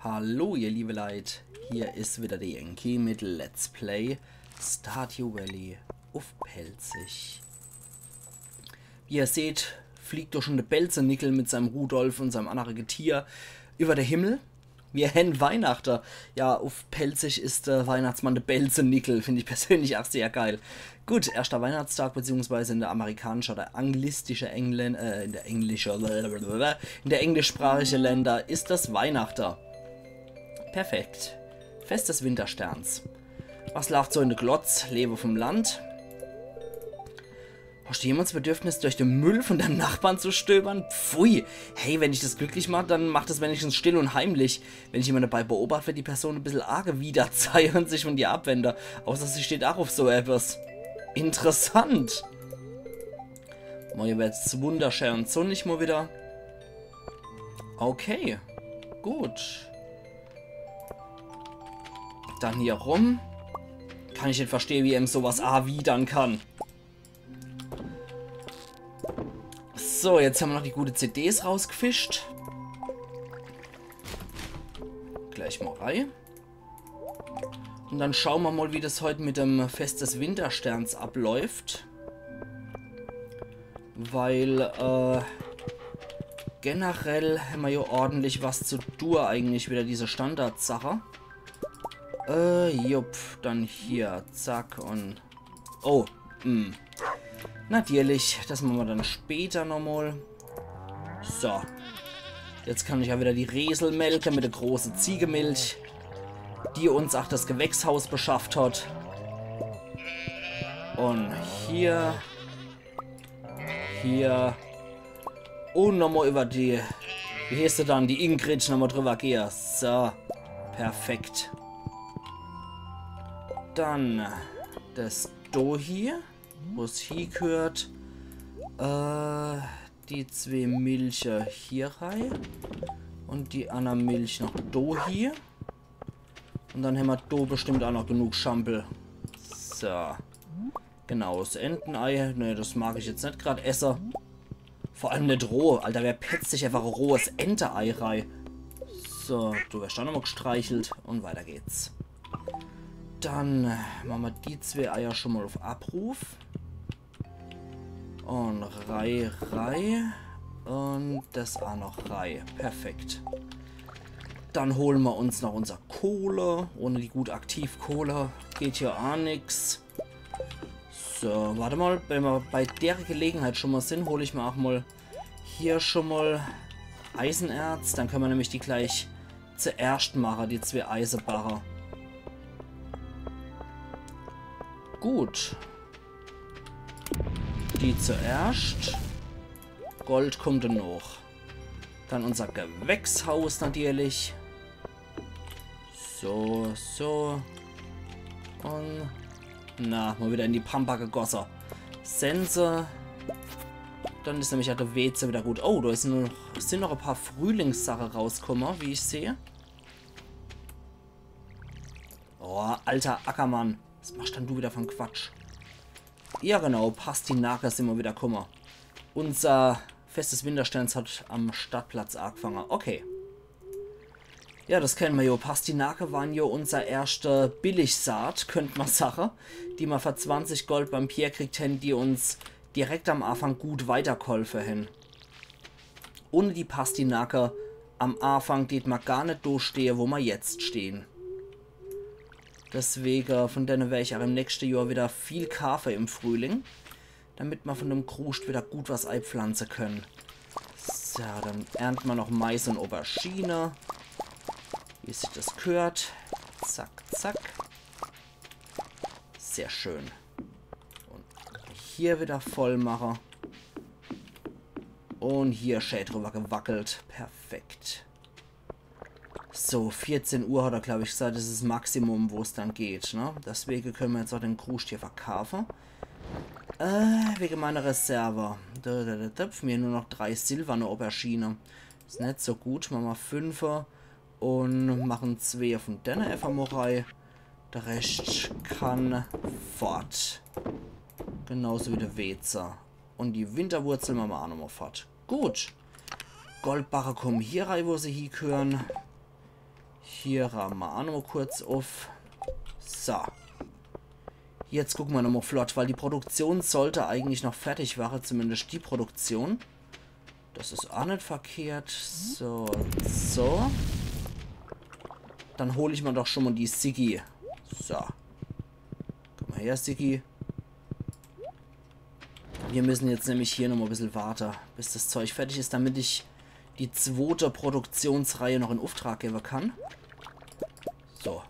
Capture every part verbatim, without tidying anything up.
Hallo, ihr liebe Leit, hier is wieder de Yankee mit Let's Play Stardew Valley uff Pälzisch. Wie ihr seht, fliegt doch schon de Belzenickel mit seinem Rudolf und seinem annere Getier über de Himmel. Mir hen Weihnachte. Ja, uff Pälzisch is de Weihnachtsmann de Belzenickel, find ich persönlich auch sehr geil. Gut, erschter Weihnachtstag, beziehungsweise in der amerikanische oder anglistische Engländer, äh, in der englische, in der englischsprachige Länder is das Weihnachte. Perfekt. Fest des Wintersterns. Was lacht so in de Glotz, Lewe vom Land? Hast du jemals Bedürfnis, durch den Müll von deinem Nachbarn zu stöbern? Pfui! Hey, wenn dich das glücklich macht, dann mach das wenigstens still und heimlich. Wenn ich jemand dabei beobachte, wird die Person ein bisschen arg erwidert sei und sich von dir abwende. Außer sie steht auch auf so etwas. Interessant. Morgen wird's wunderschön und sonnig mal wieder. Okay, gut. Dann hier rum. Kann ich nicht verstehen, wie em sowas erwidern kann. So, jetzt haben wir noch die gute C Ds rausgefischt. Gleich mal rein. Und dann schauen wir mal, wie das heute mit dem Fest des Wintersterns abläuft. Weil, äh, generell haben wir ja ordentlich was zu tun, eigentlich wieder diese Standardsache. Äh, jupp, dann hier, zack und... Oh, hm. Natürlich, das machen wir dann später nochmal. So. Jetzt kann ich ja wieder die Resel melke mit der großen Ziegemilch, die uns auch das Gewächshaus beschafft hat. Und hier. Hier. Und nochmal über die, wie heißt sie dann? Die Ingrid nochmal drüber gehe. So. Perfekt. Dann das do hier, wo's hie gehört. Äh, die zwee Milche hier rei. Und die anner Milch noch do hier. Und dann hämmer do bestimmt auch noch genug Schampel. So. Genau, das Entenei. Ne, das mag ich jetzt net grad esse. Vor allem net roh. Alter, wer petzt sich einfach e rohes Ente-Ei rei? So, du wirst auch nochmal gestreichelt. Und weiter geht's. Dann, äh, machen wir die zwee Eier schon mal auf Abruf. Und rei, rei. Und das auch noch rei. Perfekt. Dann holen wir uns noch unser Kohle. Ohne die gute Aktivkohle geht hier auch nix. So, warte mal. Wenn wir bei der Gelegenheit schon mal sind, hol ich mir auch mal hier schon mal Eisenerz. Dann können wir nämlich die gleich zuerscht mache, die zwee Eisebarre. Gut. Die zuerscht. Gold kommt dann noch. Dann unser Gewächshaus natürlich. So, so. Und... Na, mal wieder in die Pampa gegosse. Sense. Dann is nämlich auch der Weze wieder gut. Oh, da is nur noch, sind noch e paar Frühlingssache rausgekommen, wie ich sehe. Oh, alter Ackermann. Was machst dann du wieder von Quatsch? Ja, genau, Pastinake sind wir wieder, guck mal. Unser Fest des Wintersterns hat am Stadtplatz angefangen. Okay. Ja, das kennen wir jo. Pastinake waren jo unser erschte Billigsaat, könnt man sache, die ma für zwanzig Gold beim Pierre kriegt hen, die uns direkt am Anfang gut weitergeholfe hen. Ohne die Pastinake am Anfang tät ma gar net do stehe, wo ma jetzt stehen. Deswege, von denne wer ich auch im nächste Jahr wieder viel kaafe im Frühling, damit ma von dem Kruscht wieder gut was eipflanze können. So, dann ernte ma noch Mais und Aubergine. Wie sich das gehört. Zack, zack. Sehr schön. Und hier wieder voll mache. Und hier schä drüber gewackelt. Perfekt. So, vierzehn Uhr hat er, glaub ich, gesagt, das is das Maximum, wo's dann geht, ne? Deswege können wir jetzt auch den Kruscht hier verkaufen. Äh, wegen meiner Reserve. Da, da, da, da, mir nur noch drei silberne Aubergine. Is net so gut. Machen wir fünfe und machen zwee von denne Effermorei. Der Rest kann fort. Genauso wie der Weze. Und die Winterwurzel machen wir auch nochmal fort. Gut. Goldbarre kommen hier rei, wo sie hiegehören. Hier raame mer aa nochmo kurz uff. So. Jetzt gucke mer nochmo flott, weil die Produktion sollt eigentlich noch fertig ware, zumindest die Produktion. Das is aa net verkehrt. So, so. Dann hol ich mer doch schon mo die Siggi. So. Komm mo her, Siggi. Mir müsse jetzt nämlich hier nochmo bissel warte, bis das Zeug fertig is, damit ich die zwote Produktionsreihe noch in Ufftrag gewe kann. So.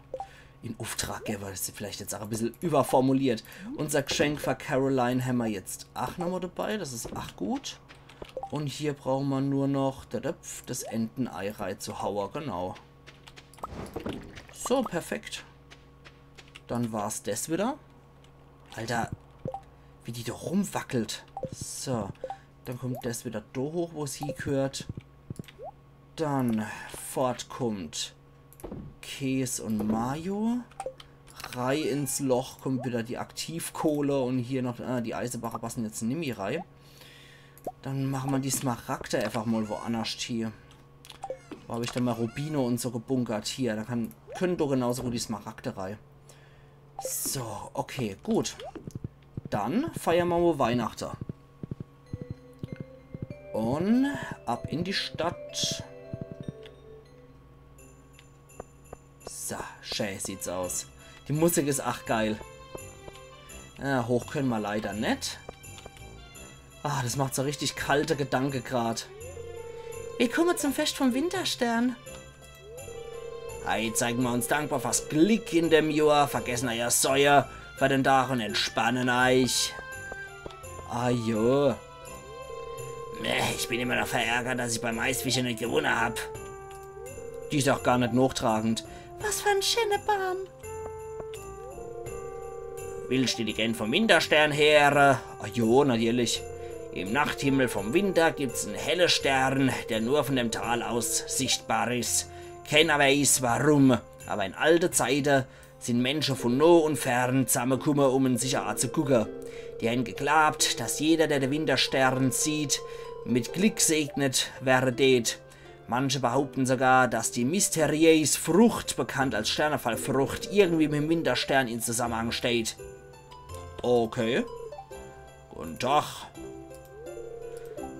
In Ufftrag gewe, das is vielleicht jetzt aa bissel überformuliert. Unser Gschenk für Caroline hämmer jetzt aa nochmo dabei, das is aa gut. Un hier brauche mer nur noch dadap, das Entenei reizuhaue, genau. So, perfekt. Dann war's das wieder. Alter, wie die do rumwackelt. So, dann kommt das wieder do hoch, wo's hiegehört. Dann fort kommt Käs un Mayo. Rei ins Loch kommt wieder die Aktivkohle un hier noch, äh, die Eisebacher passen jetzt nimmi rei. Dann mache mer die Smaragde einfach mo woannerscht hie. Wo hab ich dann mo Rubine un so gebunkert? Hier, do kann, könne doch genauso gut die Smaragde rei. So, okay, gut. Dann feiere mer mo Weihnachte. Un ab in die Stadt. So, schä sieht's aus. Die Musik is ach geil. Ja, hoch könne mer leider net. Ah, das macht so richtig kalte Gedanke grad. Willkomme zum Fescht vom Winterstern. Hei zeige mer uns dankbar fürs Glick in dem Johr, vergesse eier Sorje für den Dach un entspanne eich. Ah jo. Nee, ich bin immer noch verärgert, dass ich beim Eisfische net gewunne hab. Die is ach gar net nochtragend. Was für en schäne Baam. Willscht die Legend vom Winterstern heere? Ah jo, natürlich. Im Nachthimmel vom Winter gibt's en helle Stern, der nur von dem Tal aus sichtbar is. Kenner weiß warum, aber in alte Zeite sin Mensche von noh un fern zammekumme, um en sich azugucke. Die hen geglaabt, dass jeder, der de Winterstern sieht, mit Glick gesegnet wäre deet. Manche behaupten sogar, dass die mysteriös Frucht, bekannt als Sternefallfrucht, irgendwie mit dem Winterstern in Zusammenhang steht. Okay. Guten Tag.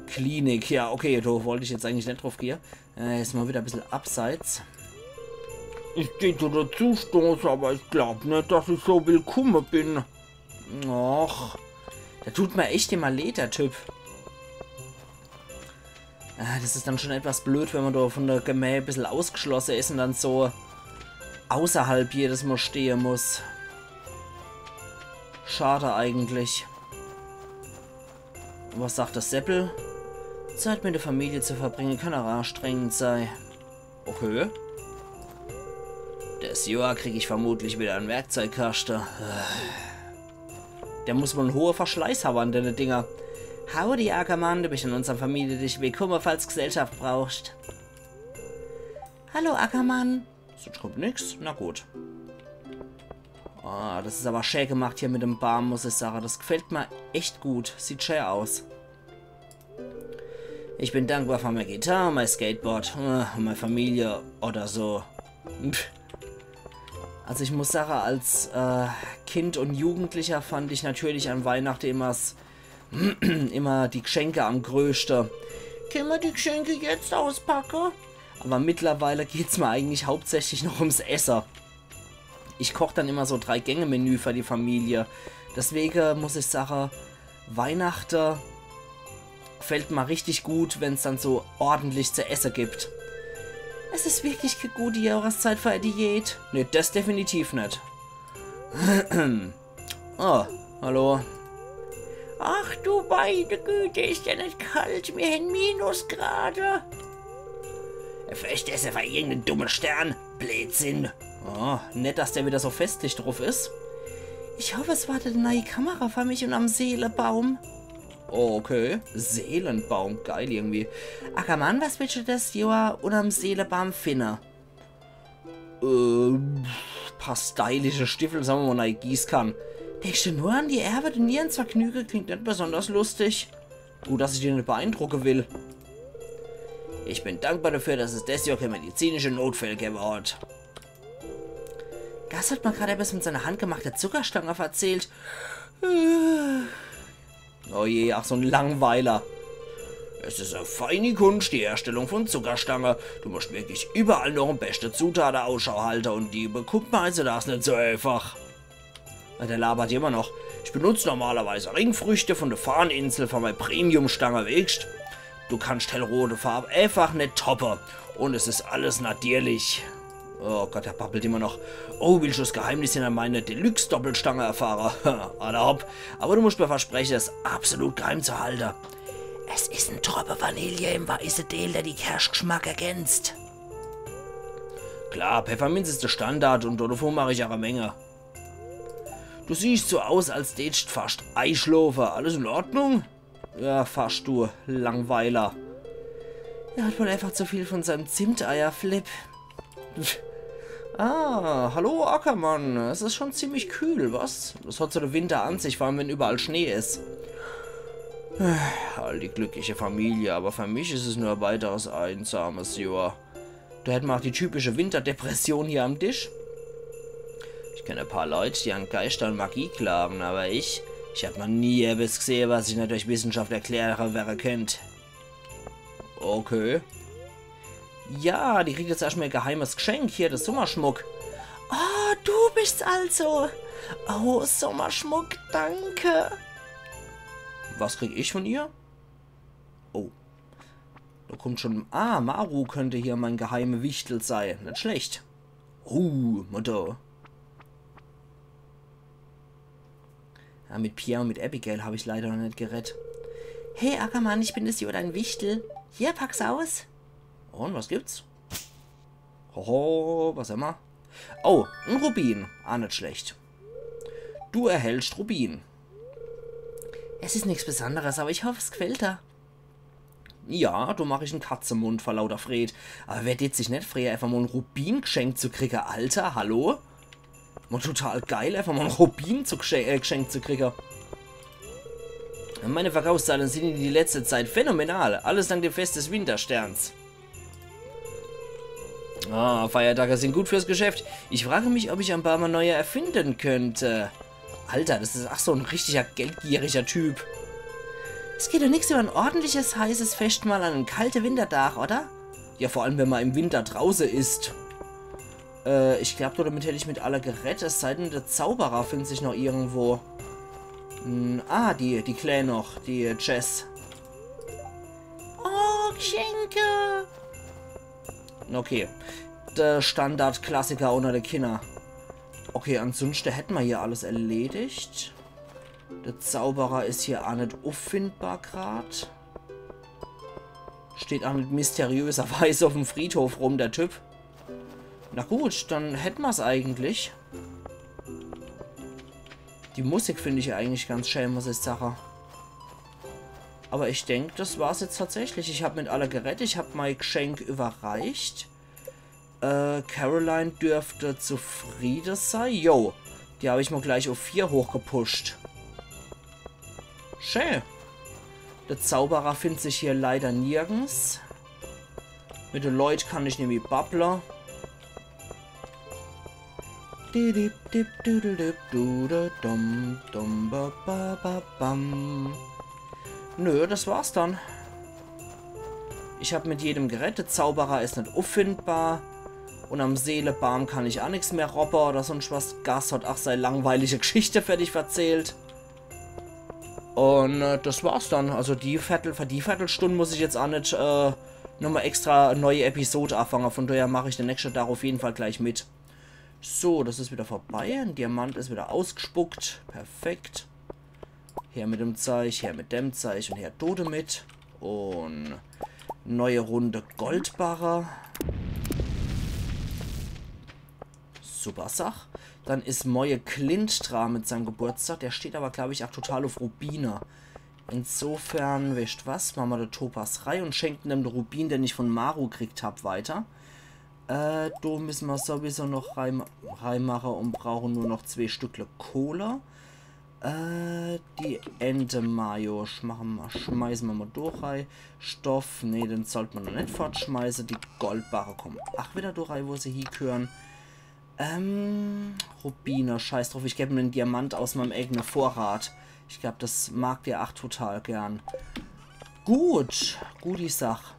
Klinik, ja, okay, do wollt ich jetzt eigentlich net druff gehe. Äh, jetzt mo wieder bissel abseits. Ich dät do dazustoße, aber ich glaub net, dass ich so willkumme bin. Och, der tut mer echt immer leed, der Typ. Ah, das is dann schon etwas blöd, wenn mer do von der Gemää bissel ausgeschlosse is un dann so außerhalb jedes Mo stehe muss. Schade eigentlich. Was sagt der Seppel? Zeit mit der Familie zu verbringen kann ach anstrengend sei. Okay. Das Johr krieg ich vermutlich wieder en Werkzeugkaschte. Der muss wohl en hohe Verschleiß hawwe an dene Dinger. Howdy, Ackermann, du bist in unserm Familientisch willkumme, falls Gesellschaft brauchst. Hallo, Ackermann. Sonst kommt nix. Na gut. Ah, das is aber schä gemacht hier mit dem Baam, muss ich sage. Das gefällt mer echt gut. Sieht schä aus. Ich bin dankbar für meine Gitarre, mein Skateboard, äh, und meine Familie oder so. Pff. Also ich muss sage, als äh, Kind und Jugendlicher fand ich natürlich an Weihnachten immer, immer die Geschenke am größte. Können wir die Geschenke jetzt auspacken? Aber mittlerweile geht's mir eigentlich hauptsächlich noch ums Esse. Ich koch dann immer so Drei-Gänge-Menü für die Familie. Deswege muss ich sage, Weihnachte gefällt mir richtig gut, wenn's dann so ordentlich zu esse gibt. Es is wirklich kä gute Jahreszeit für e Diät. Nee, das definitiv net. Oh, hallo. Ach du meine Güte, is ja net kalt, mir hen Minusgrade. Fürchte es ja für irgenden dummen Stern. Blödsinn. Oh, nett, dass der wieder so festlich druff is. Ich hoff, es wartet e neie Kamera für mich unnerm Seelebaum. Okay, Seelenbaum, geil irgendwie. Ackermann, was willst du das Johr unnerm Seelebaum finne? Ähm, paar stylische Stiffel, sage mer mo, neie Gießkann. Denkst du nur an die Ärwet un nie ans Vergnüge, klingt net besonders lustig. Gut, dass ich dich net beeindrucke will. Ich bin dankbar dafür, dass es des Johr kee medizinische Notfäll gewwe hat. Gus hat mer grad ebbes mit seiner handgemachte Zuckerstange verzählt. Oh je, ach, so en Langweiler. Es is e feini Kunscht, die Herstellung von Zuckerstange. Du muscht wirklich überall noch em beschte Zutate Ausschau halte un die bekummt mer heitzudags net so eifach. Der labert immer noch. Ich benutz normalerweis Ringfrüchte von de Farninsel für mei Premium-Stange, weescht. Du kannscht hellrote Farb eifach net toppe. Un es is alles natierlich. Oh Gott, der babbelt immer noch. Oh, willscht du es Geheimnis hinter meine Deluxe-Doppelstange erfahre? Alla hopp. Aber du muscht mer verspreche, es absolut geheim zu halte. Es is en Troppe Vanille im weiße Deel, der die Kerschgeschmack ergänzt. Klar, Pefferminz is de Standard un dodevun mach ich ach e Menge. Du siehscht so aus, als dätscht fascht eischlofe. Alles in Ordnung? Ja, fascht, du Langweiler. Er hat wohl einfach zu viel von seinem Zimteier, Flip. Ah, hallo Ackermann. Es is schon ziemlich kühl, was? Das hat so de Winter an sich, vor allem wenn überall Schnee is. All die glückliche Familie, aber für mich is es nur e weiteres einsames Johr. Do hätt mer ach die typische Winterdepression hier am Tisch. Ich kenn e paar Leut, die an Geister un Magie glaawe, aber ich, ich hab noch nie ebbes gsehe, was sich net durch Wissenschaft erkläre werre kennt. Okay. Ja, die kriegt jetzt erscht mol e geheimes Gschenk. Hier, de Summerschmuck. Oh, du bischt's also. Oh, Summerschmuck, danke. Was krieg ich von ihr? Oh. Do kummt schon. Ah, Maru könnt hier mein geheime Wichtel sei. Net schlecht. Uh, Mutter. Ja, mit Pierre un mit Abigail hab ich leider noch net gerett. Hey Ackermann, ich bin des Johr dein Wichtel. Hier, pack's aus. Un was gibt's? Hoho, was immer. Oh, en Rubin. Ah, net schlecht. Du erhältscht Rubin. Es is nix Besonderes, aber ich hoff, es gfällt der. Ja, do mach ich en Katzemund vor lauter Freed. Aber wer dät sich net freie, einfach mol en Rubin gschenkt zu kriege? Alter, hallo? Mol total geil, einfach mol en Rubin zu gschen äh, gschenkt zu kriege. Meine Verkaufszahlen sind in die letzte Zeit phänomenal. Alles dank dem Fest des Wintersterns. Ah, Feiertage sind gut fürs Geschäft. Ich frage mich, ob ich ein paar mal neue erfinden könnte. Alter, das is ach so en richtiger geldgieriger Typ. Es geht doch nix über en ordentliches, heißes Festmahl an en kalte Winterdag, oder? Ja, vor allem, wenn man im Winter drauße ist. Äh, ich glaub, damit hätt ich mit alle gerett, es sei denn, der Zauberer findet sich noch irgendwo. Hm, ah, die, die Klää noch, die Jess. Oh, Geschenke! Okay. Der Standard-Klassiker unter de Kinner. Okay, ansunschte hätt ma hier alles erledigt. Der Zauberer is hier ach net uffindbar grad. Steht ach net mysteriöserweise uff'm Friedhof rum, der Typ. Na gut, dann hätt ma's eigentlich. Die Musik find ich ja eigentlich ganz schää, muss ich sache. Aber ich denk, das war's jetzt tatsächlich. Ich hab mit alle gerett, ich hab mei Geschenk überreicht. Äh, Caroline dürfte zufriede sei. Jo, die hab ich mol gleich uff vier hochgepusht. Schää. Der Zauberer findet sich hier leider nirgends. Mit de Leut kann ich nämlich babble. Didip, dip, dudel, dip, dude, dum, dum, ba, ba, ba, bam. Nö, das war's dann. Ich hab mit jedem gerett, der Zauberer is net uffindbar. Un am Seelebaam kann ich ach nix mehr robbe oder sonst was. Gus hat ach sei langweilige Geschichte fertig verzählt. Un äh, das war's dann. Also die Viertel, für die Viertelstunde muss ich jetzt ach net äh, nochmal extra e neue Episode anfange. Von daher mach ich de nächschte Tag uff jeden Fall gleich mit. So, das is wieder vorbei. En Diamant is wieder ausgespuckt. Perfekt. Her mit dem Zeich, her mit dem Zeich un her do demit. Un neue Runde Goldbarre. Super Sach. Dann is morje Clint dra mit seinem Geburtstag. Der steht aber, glaub ich, ach total uff Rubine. Insofern, weescht was, mache ma de Topas rei un schenken dem de Rubin, den ich von Maru kriegt hab, weiter. Äh, do müsse ma sowieso noch rei, rei mache un brauche nur noch zwee Stückle Kohle. Äh, die Ente Mayo schmache ma, schmeiße ma mo do rei. Stoff, nee, den sollt ma noch net fortschmeiße. Die Goldbarre kommen ach wieder do rei, wo se hiegehören. Ähm, Rubine, scheiß druff, ich geb em en Diamant aus meim eigene Vorrat. Ich glaub, das mag der ach total gern. Gut, gut die Sach.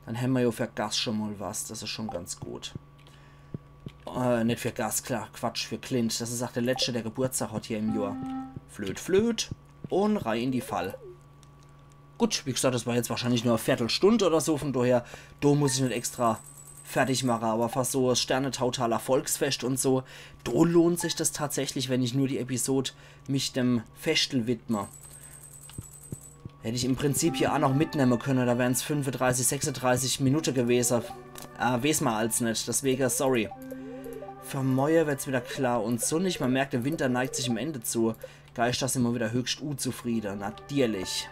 Dann hämmer jo für Gus schon mol was, das is schon ganz gut. Äh, net für Gus, klar, Quatsch, für Clint. Das is ach der Letschte, der Geburtstag hat hier im Johr. Flöt, flöt. Un rei in die Fall. Gut, wie gesagt, das war jetzt wahrscheinlich nur e Viertelstund oder so, von daher, do muss ich net extra fertig mache, aber fast so das Sternetautaler Volksfest und so, do lohnt sich das tatsächlich, wenn ich nur die Episod mich dem Feschtel widme. Hätt ich im Prinzip hier ach noch mitnemme könne, da wären's fünfunddreißig, sechsunddreißig Minute gewese. Ah, weeß ma als net, deswege sorry. Für moje wird's wieder klar und sunnig. Man merkt, der Winter neigt sich em Ende zu. Geischter sin ma wieder höchst unzufriede, natierlich.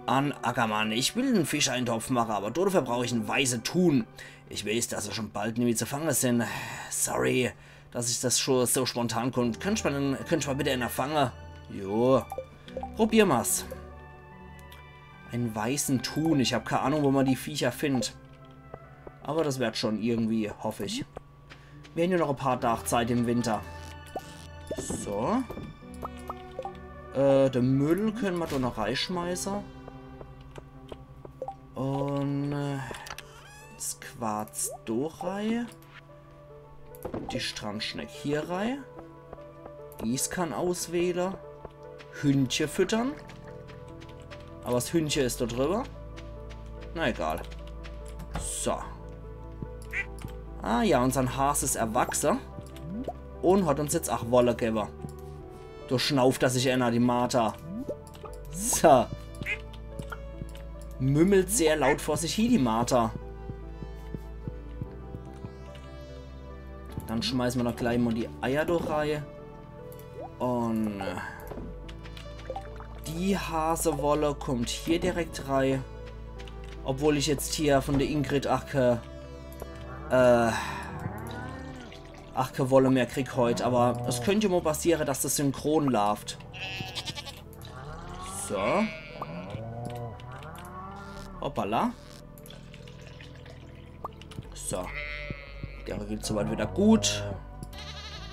An Ackermann, ich will en Fischeintopf mache, aber dofür brauch ich en weiße Thun. Ich weeß, dass se schon bald nimmi zu fange sin. Sorry, dass ich das schon so spontan konnt. Könnt ma, den, könnt ma bitte ener fange? Jo. Probier ma's. En weißen Thun. Ich hab kei Ahnung, wo ma die Viecher findt. Aber das wird schon irgendwie, hoff ich. Mir hän jo noch e paar Dach Zeit im Winter. So. Äh, de Müll könne ma do noch reischmeiße. Und äh, das Quarz do rei. Die Strandschneck hier rei. Gießkann auswähle. Hündche füttern. Aber das Hündche is do drüber. Na egal. So. Ah ja, unsern Has is erwachse. Und hat uns jetzt ach Wolle gewwe. Do schnauft er sich ener, die Martha. So. Mümmelt sehr laut vor sich hin, die Martha. Dann schmeiße ma doch gleich mol die Eier do rei. Und äh, die Hasewolle kommt hier direkt rei. Obwohl ich jetzt hier von der Ingrid ach kei, äh, ach kei Wolle mehr krieg heut. Aber es könnt jo mol passiere, dass das synchron laaft. So. Hoppala. So. Der geht's soweit wieder gut.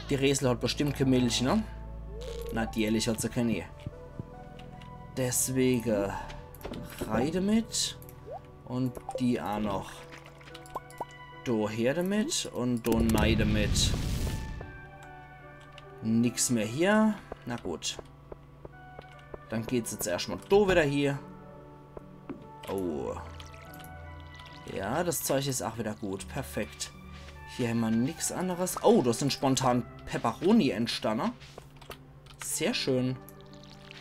Die Resel hat bestimmt kei Milch, ne? Natierlich hat se kei. Deswege rei demit. Und die ach noch. Do her demit und do nei demit. Nix mehr hier. Na gut. Dann geht's jetzt erscht mol do wieder hier. Oh. Ja, das Zeug is ach wieder gut. Perfekt. Hier hämmer nix anderes. Oh, do sin spontan Peperoni entstanne. Sehr schön.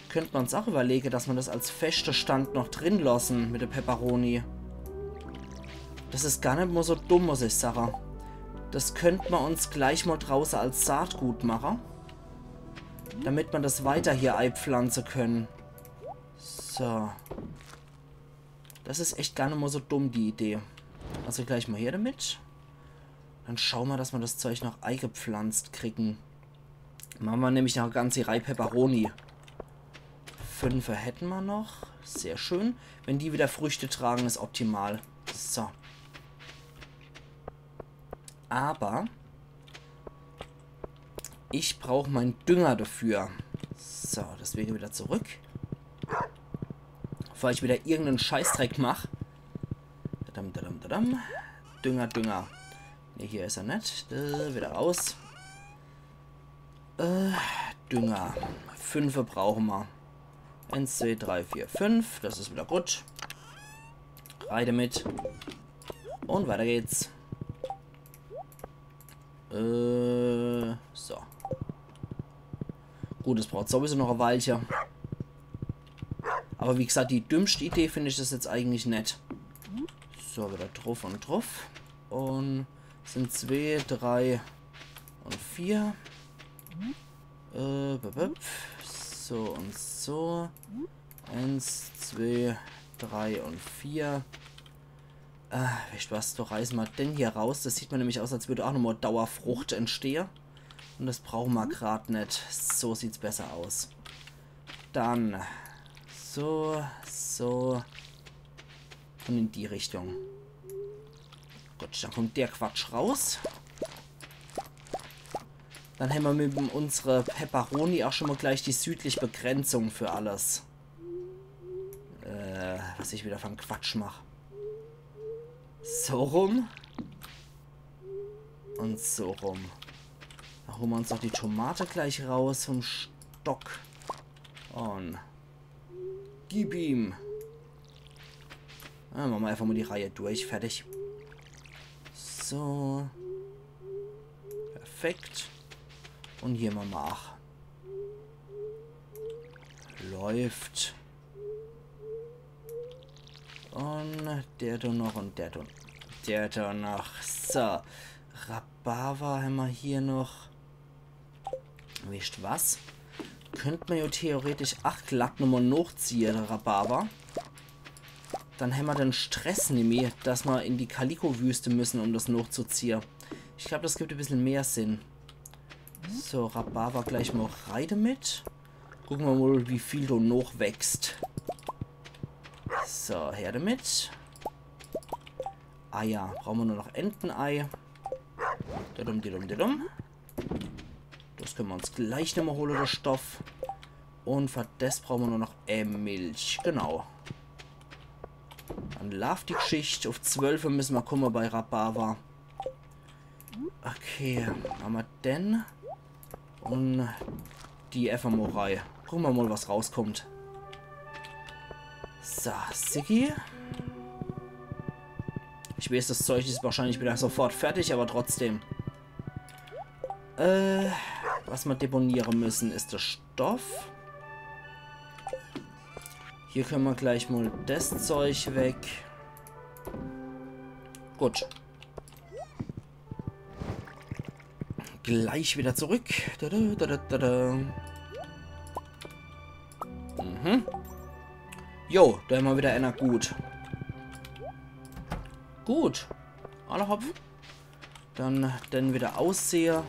Könnt ma's ach überlege, dass ma das als Feschtestand noch drin losse mit de Peperoni. Das is gar net mol so dumm, muss ich sage. Das könnt ma uns gleich mol drauße als Saatgut mache. Damit ma das weiter hier eipflanze könne. So. Das is echt gar net mol so dumm, die Idee. Also gleich mol her demit. Dann schaue ma, dass ma das Zeug noch eigepflanzt kriegen. Mache ma nämlich noch e ganze Rei Peperoni. Fünfe hätte ma noch. Sehr schön. Wenn die wieder Früchte tragen, is optimal. So. Aber ich brauch mein Dünger dafür. So, deswege wieder zurück. Bevor ich wieder irgenden Scheißdreck mach. Dadam, dadam, dadam. Dünger, Dünger. Ne, hier is er net. Äh, wieder raus. Äh, Dünger. Fünfe brauche ma. Eins, zwei, drei, vier, fünf. Das is wieder gut. Rei demit. Und weiter geht's. Äh, so. Gut, es braucht sowieso noch e Weilche. Aber wie gesagt, die dümmste Idee find ich das jetzt eigentlich net. So, wieder druff und druff. Und sin zwei, drei und vier. Äh, bip, bip. So und so. Eins, zwei, drei und vier. Äh, weescht was, do reiße ma den hier raus. Das sieht ma nämlich aus, als würd ach nochmol Dauerfrucht entstehe. Und das brauche ma grad net. So sieht's besser aus. Dann so, so. Und in die Richtung. Gut, dann kommt der Quatsch raus. Dann hämmer mit dem, unsere Pepperoni auch schon mal gleich die südliche Begrenzung für alles. Äh, was ich wieder von Quatsch mach. So rum. Und so rum. Dann holen wir uns noch die Tomate gleich raus vom Stock. Und gib ihm. Dann machen wir einfach mal die Reihe durch. Fertig. So. Perfekt. Und hier mal nach. Läuft. Und der do noch und der do. Der do noch. So. Rhabarber hämmer hier noch. Wisst was? Könnt ma jo theoretisch ach glatt nochmal nochziehe, de Rhabarber. Dann hämmer den Stress nimmi, dass ma in die Kaliko-Wüste müssen, um das nochzuziehe. Ich glaub, das gibt e bissel mehr Sinn. So, Rhabarber gleich mal rei damit. Gucke ma mal, wie viel do noch wächst. So, her damit. Eier. Brauche ma nur noch Entenei. Didum, didum, didum. Das könne ma uns gleich nochmal hole, de Stoff. Und für das brauche ma nur noch, äh, Milch. Genau. Dann laaft die Gschicht. Auf zwölfe müsse ma kumme bei Rhabarber. Okay, hämmer den. Und die einfach mal rei. Gucke ma mal, was rauskommt. So, Siggi. Ich weiß, das Zeug ist wahrscheinlich wieder sofort fertig, aber trotzdem. Äh, was ma deponiere müssen, ist de Stoff. Hier könne ma gleich mal das Zeug weg. Gut. Gleich wieder zurück. Da, da, da, da, da, da. Mhm. Jo, do hämmer wieder einer gut. Gut. Alla hopp. Dann den wieder aussehe.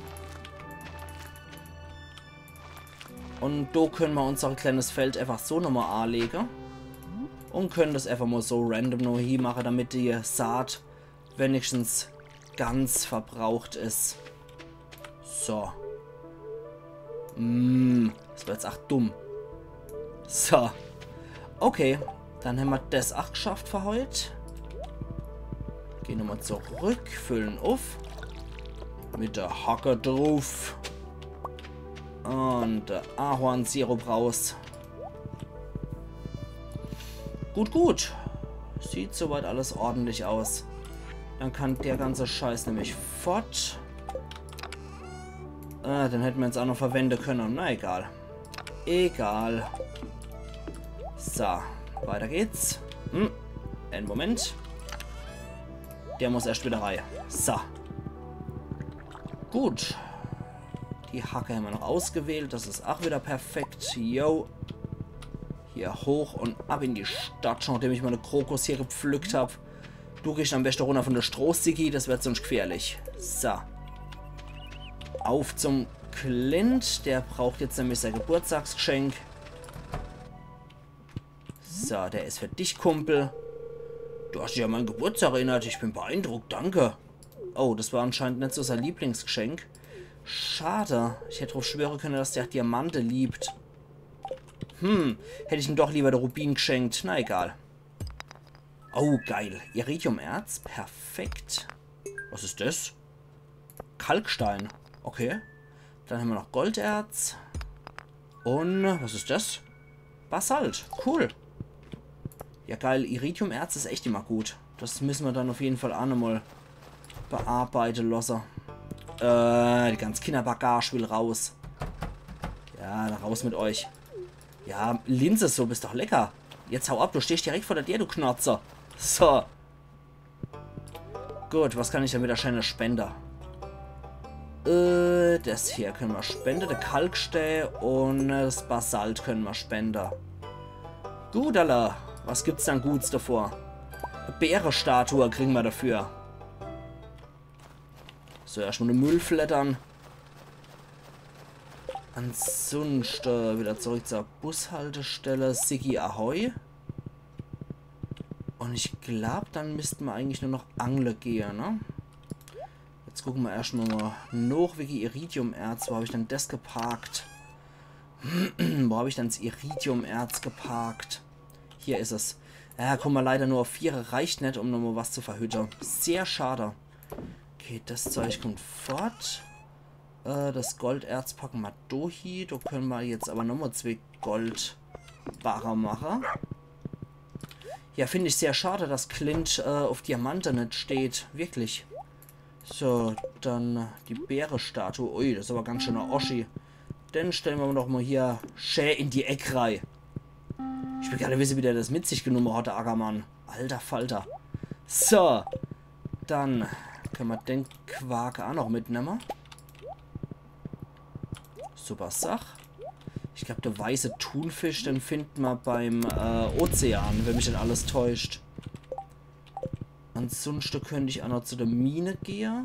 Und do könne ma unser kleines Feld einfach so nochmal anlege. Und könne das einfach mal so random noch hier mache, damit die Saat wenigstens ganz verbraucht is. So. Mm, das war jetzt ach dumm. So. Okay, dann hämmer das ach gschafft für heut. Gehn nochmal zurück, füllen uff. Mit de Hacke druff. Und, äh, Ahornsirup raus. Gut, gut. Sieht soweit alles ordentlich aus. Dann kann der ganze Scheiß nämlich fort. Äh, den hätte ma jetzt ach noch verwende könne. Na egal. Egal. So, weiter geht's. Hm, en Moment. Der muss erscht wieder rei. So. Gut. Die Hacke hämmer noch ausgewählt. Das is ach wieder perfekt. Yo. Hier hoch und ab in die Stadt, nachdem ich meine Krokus hier gepflückt hab. Du gehst am besten runter von der Stroß, Siggi, das wird sonst gefährlich. So. Auf zum Clint, der braucht jetzt nämlich sein Geburtstagsgeschenk. So, der is für dich, Kumpel. Du hast dich an meinen Geburtstag erinnert, ich bin beeindruckt, danke. Oh, das war anscheinend net so sein Lieblingsgeschenk. Schade, ich hätt drauf schwöre könne, dass der Diamante liebt. Hm, hätt ich ihm doch lieber de Rubin gschenkt. Na egal. Oh, geil. Iridiumerz. Perfekt. Was is das? Kalkstein. Okay. Dann hämmer noch Golderz. Und was is das? Basalt. Cool. Ja, geil. Iridiumerz is echt immer gut. Das müsse ma dann auf jeden Fall ach nochmal bearbeite losse. Äh, die ganz Kinderbagage will raus. Ja, dann raus mit euch. Ja, Linsesupp is doch lecker. Jetzt hau ab, du stehst direkt vor der Tür, du Knotzer. So. Gut, was kann ich dann wieder Schönes spende? Äh, das hier könne ma spende, de Kalkstää und, äh, das Basalt könne ma spende. Gut, alla, was gibt's dann Guts davor? E Bärestatue kriegen ma dafür. So, erscht mal de Müll fleddern. Ansunschte wieder zurück zur Bushaltestelle. Siggi Ahoi. Un ich glaab, dann misste mer eigentlich nur noch angle gehe, ne? Jetzt gucke mer erscht mol noch wege Iridium-Erz. Wo hab ich dann des geparkt? Wo hab ich dann s Iridium-Erz geparkt? Hier is es. Ja, kumme mer leider nur uff viere. Reicht net, um nochmol was zu verhütte. Sehr schade. Okay, des Zeug kummt fort. Äh, des Golderz packe mer do hie. Do kenne mer jetzt awwer nochmol zwee Goldbarre mache. Ja, find ich sehr schade, dass Clint, äh, uff Diamante net steht. Wirklich. So, dann, äh, die Bärestatue. Ui, des is awwer ganz schön e Oschi. Den stelle mer doch mol hier schä in die Eck rei. Ich will gar net wisse, wie der des mit sich genumme hat, de Ackermann. Alter Falter. So. Dann kenne mer den Quark aa noch mitnemme. Super Sach. Ich glaab, de weiße Thunfisch, den findt mer beim, äh, Ozean, wenn mich net alles täuscht. Ansunschte könnt ich aa noch zu de Mine gehe.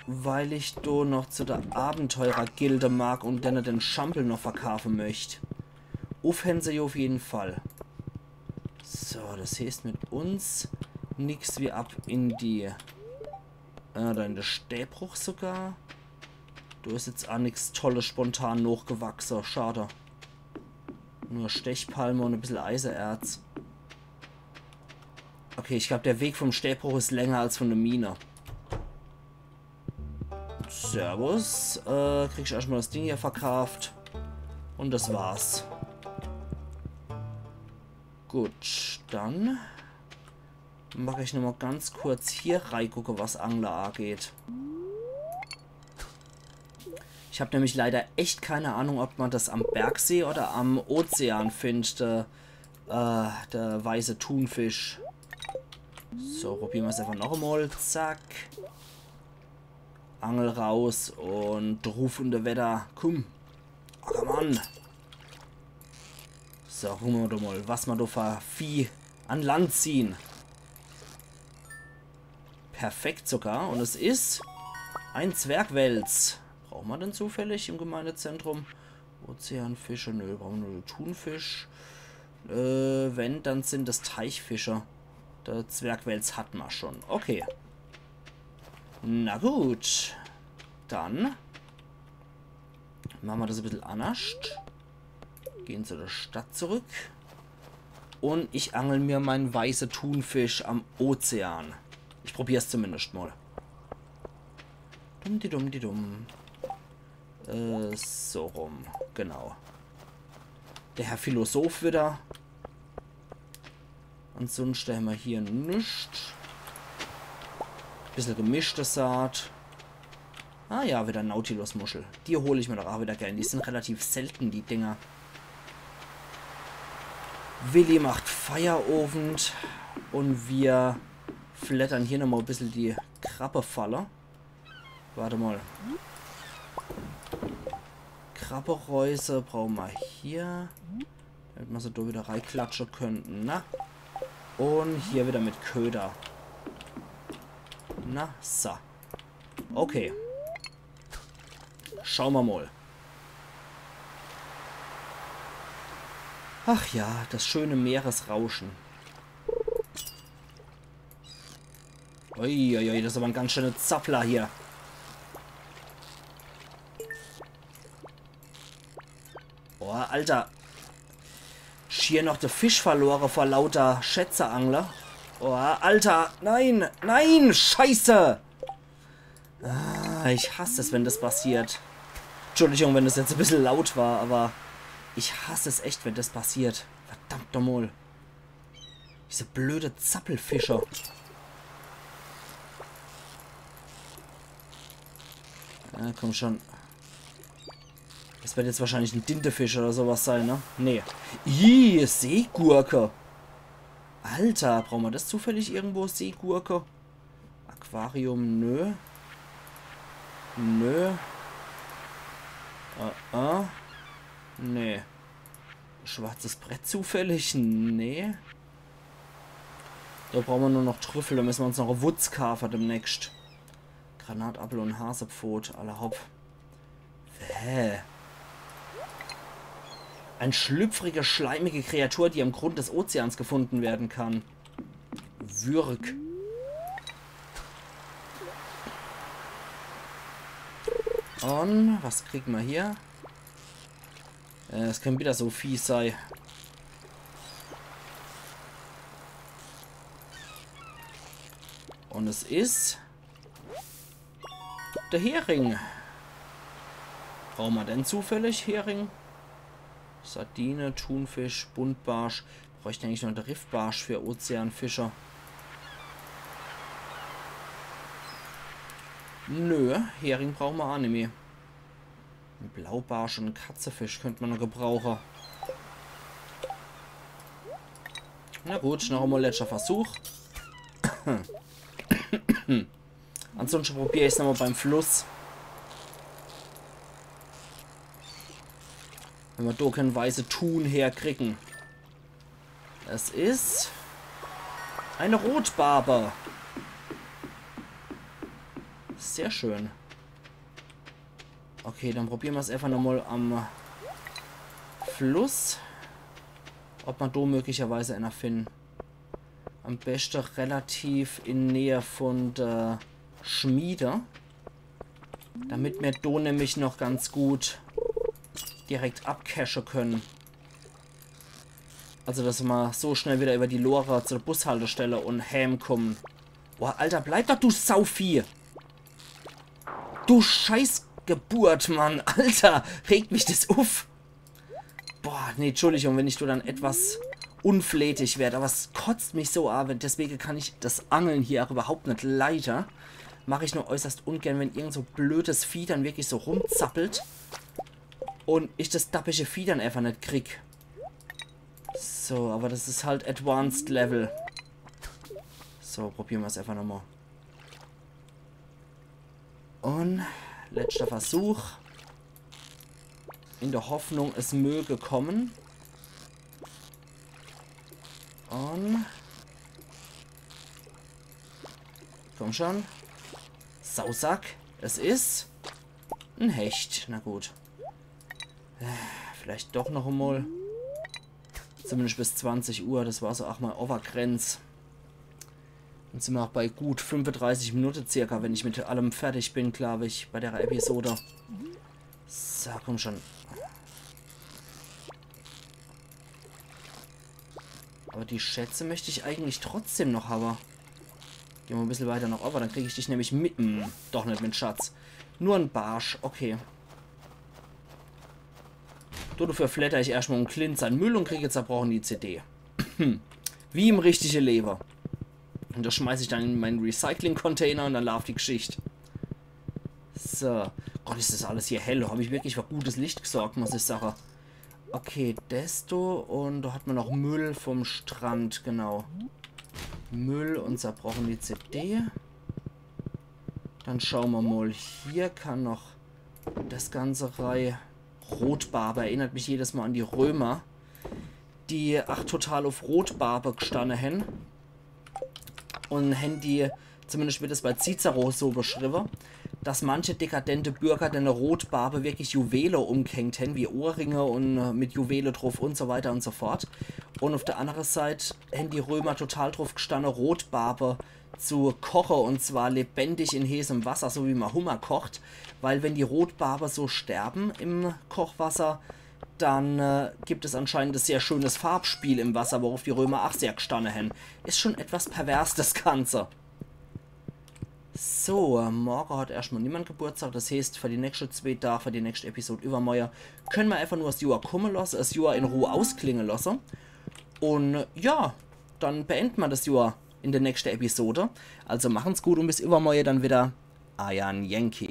Weil ich do noch zu de Abenteurergilde mag un denne den Schampel noch verkaafe möcht. Uff Hänse uff jeden Fall. So, des heeßt mit uns nix wie ab in die, äh, do in de Stäbruch sogar. Do is jetzt aa nix Tolles spontan nochgewachse. Schade. Nur Stechpalme un e bissel Eiseerz. Okay, ich glaab, de Weg vum Stäbruch is länger als vun de Mine. Servus. Äh, kriegsch erscht mol des Ding hier verkaaft. Un des war's. Gut, dann mag ich nochmol ganz kurz hier reigucke, was Angle ageht. Ich hab nämlich leider echt keine Ahnung, ob mer des am Bergsee oder am Ozean findt, de, äh, de weiße Thunfisch. So, probiere mer's äfach noch emol. Zack. Angel raus un druff un de Wetter. Kumm. Ackermann. So, gucke mer doch mol, was mer do fer Vieh an Land ziehe. Perfekt sogar. Un es is e Zwergwels. Brauche mer den zufällig im Gemeindezentrum? Ozeanfische, nö, brauche mer nur de Thunfisch. Äh, wenn, dann sin des Teichfische. De Zwergwels hat mer schon. Okay. Na gut. Dann mache mer des e bissel annerscht. Gehn zu de Stadt zurück. Un ich angel mer mein weiße Thunfisch am Ozean. Ich probier's zumindescht mol. Dumm di dumm di dumm. Äh, so rum. Genau. De Herr Philosoph wieder. Ansunschte hämmer hier nix. Bissel gemischte Saat. Ah ja, wieder Nautilus-Muschel. Die hol ich mer doch aa wieder gern. Die sin relativ selte, die Dinger. Willi macht Feierowend un mer fleddere hier nochmol e bissel die Krabbefalle. Wart emol. Krabbereuse brauche mer hier. Damit mer se do wieder reiklatsche kennte. Na. Un hier wieder mit Köder. Na, so. Okay. Schaue mer mol. Ach ja, des schöne Meeresrausche. Uiuiui, des is awwer en ganz schöne Zappler hier. Boah, Alter. Schier noch de Fisch verlore vor lauter Schätzeangle. Boah, Alter. Nein, nein, Scheiße. Ah, ich hass es, wenn des passiert. Entschuldigung, wenn des jetzt e bissel laut war, awwer ich hass es echt, wenn des passiert. Verdammt nochmol. Diese blöde Zappelfische. Ja, komm schon. Des werd jetzt wahrscheinlich en Dintefisch oder so was sei, ne? Nee. Ih, Seegurke. Alter, brauche mer des zufällig irgendwo, Seegurke? Aquarium, nö. Nö. Äh, äh. Nee. Schwarzes Brett zufällig? Nee. Do brauche mer nur noch Trüffel, do misse mer uns noch e Wutz kaafe demnächst. Granatappel un Hasepfot, alla hopp. Hä? Eine schlüpfrige, schleimige Kreatur, die am Grund des Ozeans gefunden werden kann. Würg. Und was kriegen wir hier? Äh, es kann wieder so fies sei. Und es is der Hering. Brauchen wir denn zufällig Hering? Sardine, Thunfisch, Buntbarsch. Bräuchte eigentlich noch de Riffbarsch für Ozeanfischer. Nö, Hering brauchen wir auch nimmi. En Blaubarsch und en Katzefisch könnte man noch gebrauchen. Na gut, noch einmal letzter Versuch. Ansonsten probier ich's nochmal beim Fluss. Wenn wir da kein weiße Thun herkriegen. Es is eine Rotbarbe. Sehr schön. Okay, dann probieren wir's einfach nochmal am Fluss. Ob man da möglicherweise einer finden. Am besten relativ in Nähe von der Schmiede. Damit wir da nämlich noch ganz gut direkt abcashen können. Also, dass wir so schnell wieder über die Lore zur Bushaltestelle und heimkommen. Boah, Alter, bleib doch, du Sauvieh! Du Scheißgeburt, Mann! Alter, regt mich das uff! Boah, nee, Entschuldigung, wenn ich da dann etwas unflätig werd, aber es kotzt mich so ab, deswegen kann ich das Angeln hier auch überhaupt nicht leiden. Mach ich nur äußerst ungern, wenn irgend so blödes Vieh dann wirklich so rumzappelt und ich das dappische Vieh dann einfach nicht krieg. So, aber das is halt Advanced Level. So, probieren wir's einfach nochmal. Und letzter Versuch. In der Hoffnung, es möge kommen. Und komm schon. Sausack. Es is en Hecht. Na gut. Vielleicht doch noch einmal. Zumindest bis zwanzig Uhr. Das war so auch mal Overgrenz. Dann sind wir auch bei gut fünfunddreißig Minuten circa, wenn ich mit allem fertig bin, glaube ich, bei der Episode. So, komm schon. Aber die Schätze möchte ich eigentlich trotzdem noch haben. Gehen wir ein bisschen weiter noch, aber dann kriege ich dich nämlich mit. Hm, doch nicht mit Schatz. Nur en Barsch, okay. Du, dafür flatter ich erstmal en Clint sein Müll und kriege zerbrochene C D. Wie im richtige Leben. Und das schmeiß ich dann in meinen Recycling-Container und dann lauft die Geschichte. So. Gott, is das alles hier hell. Hab ich wirklich für gutes Licht gesorgt, muss ich sagen. Okay, desto. Und da hat man noch Müll vom Strand, genau. Müll und zerbrochene C D. Dann schauen wir mal. Hier kann noch das Ganze rei. Rotbarbe erinnert mich jedes Mal an die Römer, die ach total auf Rotbarbe gestanden haben. Und haben die, zumindest wird es bei Cicero so beschrieben, dass manche dekadente Bürger dann Rotbarbe wirklich Juwele umgehängt haben, wie Ohrringe und, äh, mit Juwele drauf und so weiter und so fort. Und auf der anderen Seite haben die Römer total drauf gestanden, Rotbarbe zu kochen, und zwar lebendig in heißem Wasser, so wie man Hummer kocht, weil wenn die Rotbarbe so sterben im Kochwasser, dann, äh, gibt es anscheinend ein sehr schönes Farbspiel im Wasser, worauf die Römer ach sehr gestanden haben. Ist schon etwas pervers, das Ganze. So, äh, morgen hat erstmal niemand Geburtstag, das heißt, für die nächste zwei Tage, für die nächste Episode übermorgen, können wir einfach nur das Joa kommen lassen, das Joa in Ruhe ausklingen lassen. Und, äh, ja, dann beenden wir das Joa in der nächsten Episode. Also machen's gut und bis übermorgen dann wieder. Eier Yankee.